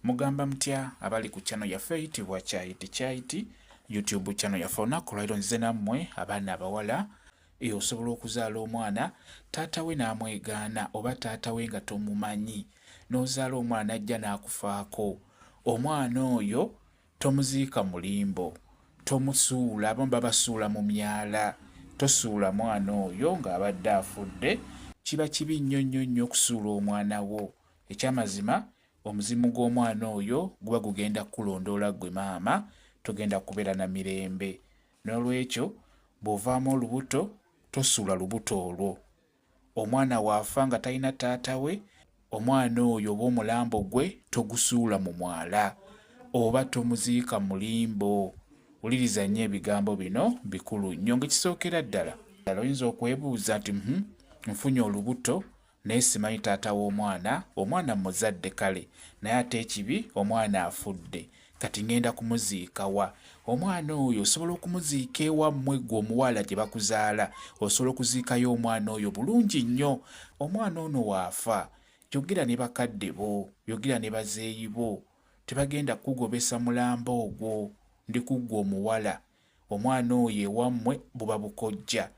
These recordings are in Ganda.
Mugamba mutya abali ku channel yaffe eyitibwa Kyayiti Kyayiti YouTube channel yaffe. Olunaku olwaliro nzize nammwe abaana abawala. E, osobola okuzaala omwana taata we n'amwegaana oba taata we nga tomumanyi, n'ozaala omwana n'ajja n'akufaako. Omwana oyo tomuziika mulimbo, tomusuula, abamu babasuula mu myala. Tosuula mwana oyo ng'abadde afudde. Kiba kibi nnyo nnyo nnyo okusuula omwana wo. Ekyamazima omuzimu gw'omwana oyo guba gugenda kukulondoola ggwe maama, togenda kubeera na mirembe. N'olwekyo bw'ovaamu olubuto tosuula lubuto olwo. Omwana w'afa nga talina taata we, omwana oyo oba omulambo gwe togusuula mu mwala oba tomuziika mulimbo. Wuliriza nnyo ebigambo bino, bikulu nnyo. Ng'ekisookera ddala oyinza okwebuuza nti nfunye olubuto naye simanyi taata w'omwana, omwana mmuzadde kale naye ate ekibi omwana afudde, kati ŋŋenda kumuziika wa? Omwana oyo osobola okumuziika ewammwe ggwe omuwala gye bakuzaala, osobola okuziikayo omwana oyo bulungi nnyo. Omwana ono w'afa, yogera ne bakadde bo, yogera ne bazeeyi bo, tebagenda kukugobesa mulambo ogwo. Ndi ku ggwe omuwala, omwana oyo ewammwe buba bukojja.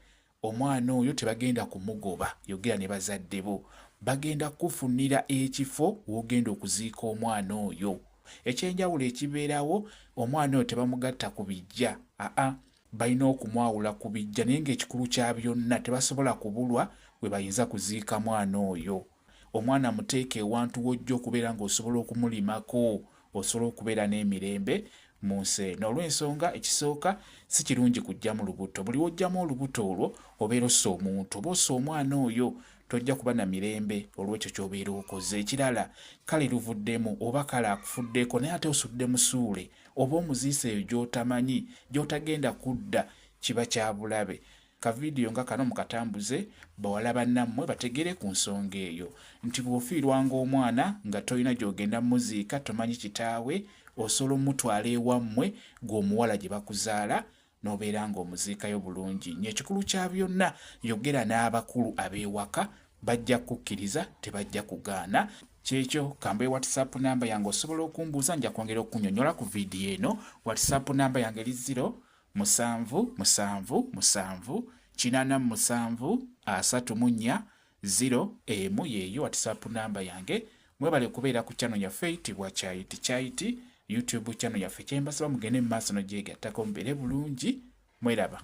Omwana oyo tebagenda kumugoba, yogera ne bazadde bo. Bagenda kukufunira ekifo w'ogenda okuziika omwana oyo. Eky'enjawulo ekibeerawo, omwana oyo tebamugatta ku bijja, aa, balina okumwawula ku bijja, naye ng'ekikulu kya byonna tebasobola kubulwa we bayinza kuziika mwana oyo. Omwana muteeke ewantu w'ojja okubeera ng'osobola okumulimako, osobola okubeera n'emirembe mu nsi eno. Olw'ensonga ekisooka si kirungi kuggyamu lubuto. Buli w'oggyamu olubuto olwo obeera ossa omuntu oba ossa omwana oyo, tojja kuba na mirembe olw'ekyo ky'obeera okoze. Ekirala kale luvuddemu oba kale akufuddeko naye ate osudde musuule oba omuziise eyo gy'otamanyi gy'otagenda kudda, kiba kya bulabe. Ka vidiyo nga kano mukatambuze bawala bannammwe bategere ku nsonga eyo nti bw'ofiirwanga omwana nga tolina gy'ogenda muziika, tomanyi kitaawe, osobola omutwala ewammwe gwe omuwala gye bakuzaala n'obeera ng'omuziikayo bulungi nnyo. Ekikulu kya byonna, yogera n'abakulu ab'ewaka, bajja kukkiriza, tebajja kugaana. Kyekyo kambe WhatsApp namba yange, osobola okumbuuza, nja kwongera okunyonyola ku vidiyo eno. WhatsApp namba yange eri 0 7 7 7 87 34 0 1, yeeyo WhatsApp namba yange. Mwebale kubeera ku channel yaffe eyitibwa Kyayiti Kyayiti YouTube channel yaffe. Kyembasaba mugende mu maaso nogyegattako, mubeere bulungi, mweraba.